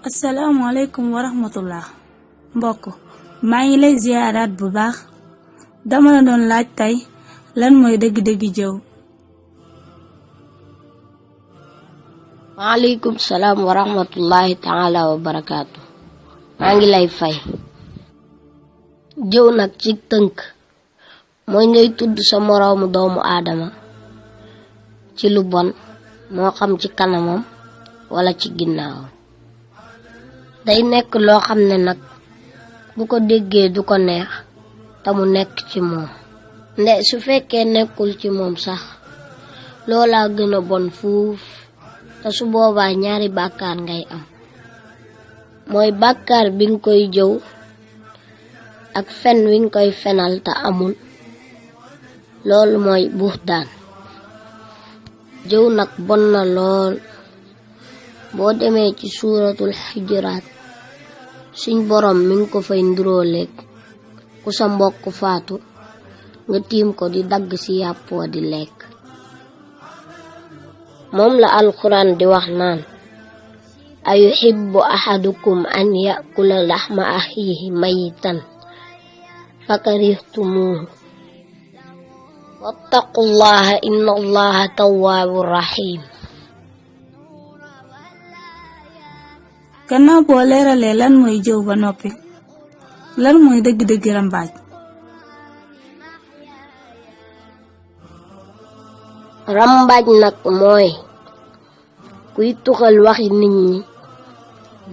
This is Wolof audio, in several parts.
asalaamaaleykum wa rahmatullah mbokk maa ngi lay ziyaaraat bu baax dama la doon laaj tey lan mooy dëgg-dëgg jëw. waaleykum salaam wa rahmatullahi taala wa barakaatu. maa ngi lay fay. jëw nag ci tënk mooy ngay tudd sa moroomu doomu aadama ci lu bon moo xam ci kanamam wala ci ginnaawam. day nekk loo xam ne nag bu ko déggee du ko neex te mu nekk ci moom nde su fekkee nekkul ci moom sax loolaa gën a bon fuuf te su boobaa ñaari bàkkaar ngay am mooy bàkkaar bi nga koy jëw ak fen wi nga koy fenal te amul loolu mooy buxtaan. jëw nag bon na lool boo demee ci suuratul xujuraat suñ borom mi ngi ko fay nduróoleeg ku sa mbokk faatu nga tiim ko di dagg ci yàpp wa di lekk. moom la alxuraan di wax naan ayuhibbu ahadukum an yakula laxma axiihi mayitan fakarihtumuuhu wattaqullaha inna allaha tawwaabu rahim. gannaaw boo leeralee lan mooy jëw ba noppi lan mooy dëgg-dëgg rambaaj. rambaaj nag mooy kuy tuxal waxi nit ñi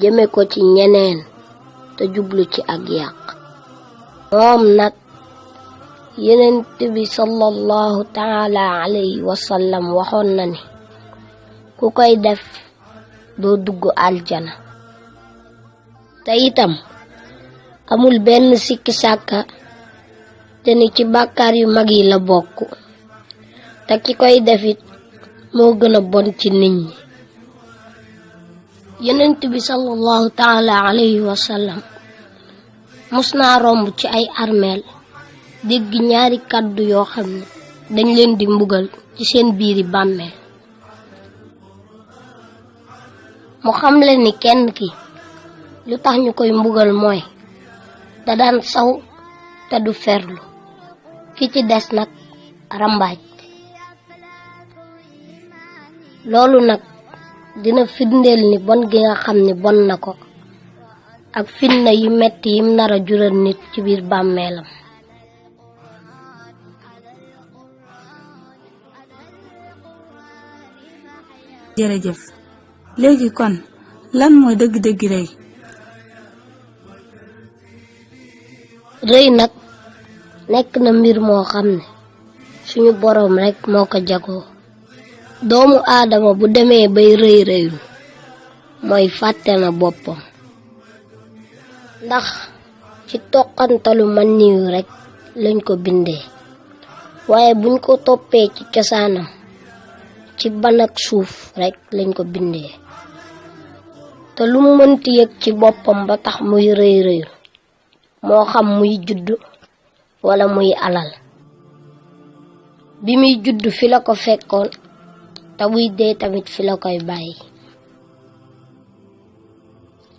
jëme ko ci ñeneen te jublu ci ak yàq. moom nag Yonent bi sallallahu taala alayhi wa sallam waxoon na ni ku koy def doo dugg aljana. te itam amul benn sikki sàkka te ni ci bàkkaar yu mag yi la bokk te ki koy defit moo gën a bon ci nit ñi. Yonent bi sallallahu taala alayhi wa sallam mos naa romb ci ay armeel dégg ñaari kàddu yoo xam ne dañ leen di mbugal ci seen biiri bàmmeel. mu xamle ni kenn ki lu tax ñu koy mbugal mooy da daan saw te du ferlu, ki ci des nag rambaaj. loolu nag dina firndeel ni bon gi nga xam ni bon na ko ak fitna yu metti yim nar a jural nit ci biir bàmmeelam. jërëjëf léegi kon lan mooy dëgg-dëgg rëy. rëy nag nekk na mbir moo xam ne suñu boroom rekk moo ko jagoo. doomu aadama bu demee bay rëy rëylu mooy fàtte na boppam, ndax ci toqantalu man niyu rekk lañ ko bindee, waaye buñ ko toppee ci cosaanam ci ban ak suuf rekk lañ ko bindee. te lu mënti yëg ci boppam ba tax muy rëy rëylu moo xam muy juddu wala muy alal, bi muy juddu fi la ko fekkoon te buy dee tamit fi la koy bàyyi.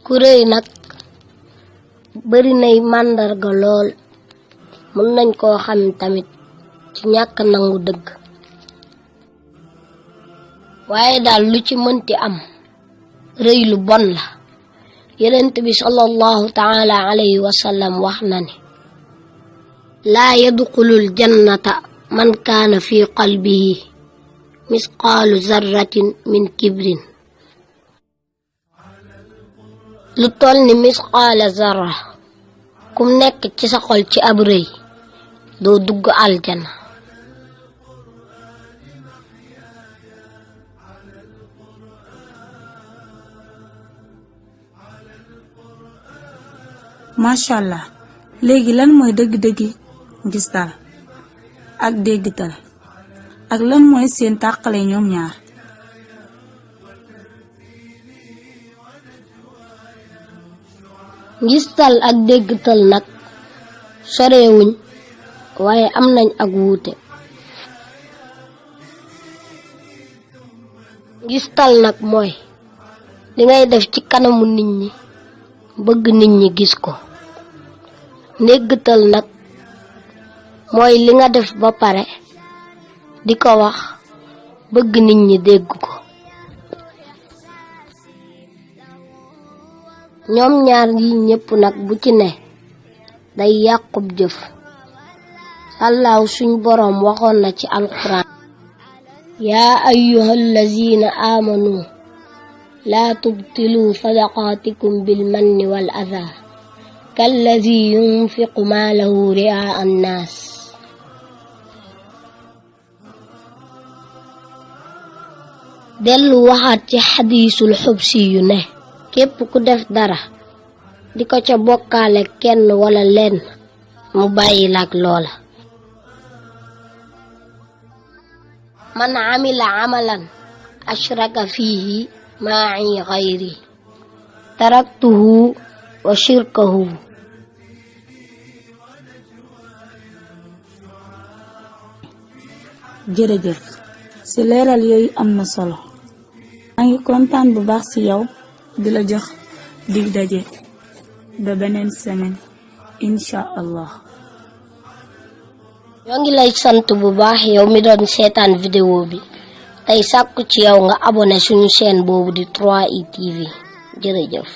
ku rëy nag bari nay màndarga lool, mën nañ koo xam tamit ci ñàkk nangu dëgg. waaye daal lu ci mënti am rëy lu bon la. Yonent bi sallallahu taala alayhi wa sallam wax na ni laa yadxulul jannata man kaana fi qalbihi misqaalu zarratin min kibrin. lu toll ni misqaala zarra kum nekk ci sa xol ci ab rëy doo dugg aljana. macha allah léegi lan mooy dëgg-dëggi ngistal ak déggtal ak lan mooy seen tàqale ñoom ñaar. ngistal ak déggtal nag sorewuñ waaye am nañ ak wuute. ngistal nag mooy li ngay def ci kanamu nit ñi bëgg nit ñi gis ko. Ndéggatal nag mooy li nga def ba pare di ko wax bëgg nit ñi dégg ko. ñoom ñaar yi ñépp nag bu ci ne day yàqub jëf. Sàllaaw suñ boroom waxoon na ci alquran: yaa ayyuhal lazina amanu laa tubtilu sadaqaatikum bil manni wal adha kallazi yunfiqu maalahu ri'a annaas. dellu waxaat ci xadiisul xubsi yu ne képp ku def dara di ko ca bokkaale kenn wala lenn mu bàyyi laak loola. man amila amalan ashraka fihi ma'i ghayri taraktuhu wa shirkahu. jërëjëf ci leeral yooyu am na solo. maa ngi kontaan bu baax ci yow di la jox dig daje ba beneen semaine insha allah. ñoo ngi lay sant bu baax yow mi doon seetaan vidéo bi tey sàkku ci yow nga abonné suñu chaîne boobu di 3i TV jërëjëf.